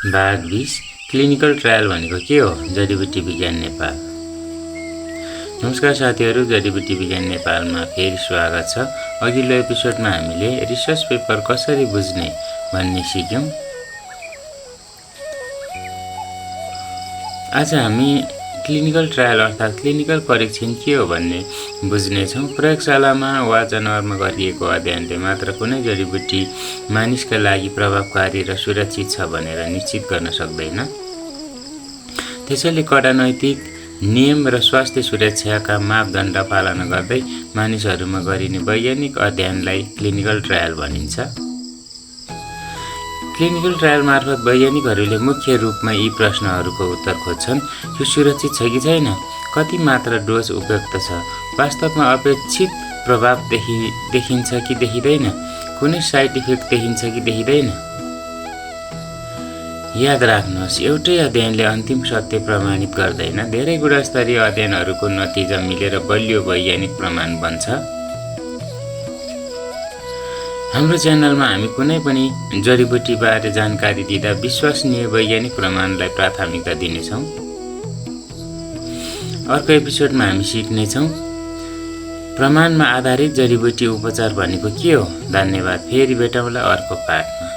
भाग 20 clinical trial भनेको के हो? जडीबुटी विज्ञान नेपाल। नमस्कार साथीहरू, जडीबुटी विज्ञान नेपालमा फेरि स्वागत छ। अघिल्लो एपिसोडमा हामीले रिसर्च पेपर कसरी बुझ्ने भन्ने सिक्यौं। आज हामी क्लिनिकल ट्रायल अर्थात् क्लिनिकल परीक्षण के हो भन्ने बुझ्नेछौँ। प्रयोगशालामा वा जनावरमा गरिएको अध्ययनले मात्र कुनै जडीबुटी मानिसका लागि प्रभावकारी र सुरक्षित छ भनेर निश्चित गर्न सक्दैन। त्यसैले कडा नैतिक नियम र स्वास्थ्य सुरक्षाका मापदण्ड पालना गर्दै मानिसहरूमा गरिने वैज्ञानिक अध्ययनलाई क्लिनिकल ट्रायल भनिन्छ। क्लिनिकल ट्रायल मार्फत वैज्ञानिकहरूले मुख्य रूपमा यी प्रश्नहरूको उत्तर खोज्छन्। यो सुरक्षित छ कि छैन? कति मात्रा डोज उपयुक्त छ? वास्तवमा अपेक्षित प्रभाव देखिन्छ कि देखिँदैन? कुनै साइड इफेक्ट देखिन्छ कि देखिँदैन? याद राख्नुहोस्, एउटै अध्ययनले अन्तिम सत्य प्रमाणित गर्दैन। धेरै गुणस्तरीय अध्ययनहरूको नतिजा मिलेर बलियो वैज्ञानिक प्रमाण बन्छ। हाम्रो च्यानलमा हामी कुनै पनि जडीबुटीबारे जानकारी दिँदा विश्वसनीय वैज्ञानिक प्रमाणलाई प्राथमिकता दिनेछौँ। अर्को एपिसोडमा हामी सिक्नेछौँ प्रमाणमा आधारित जडीबुटी उपचार भनेको के हो। धन्यवाद। फेरि भेटौँला अर्को पाठमा।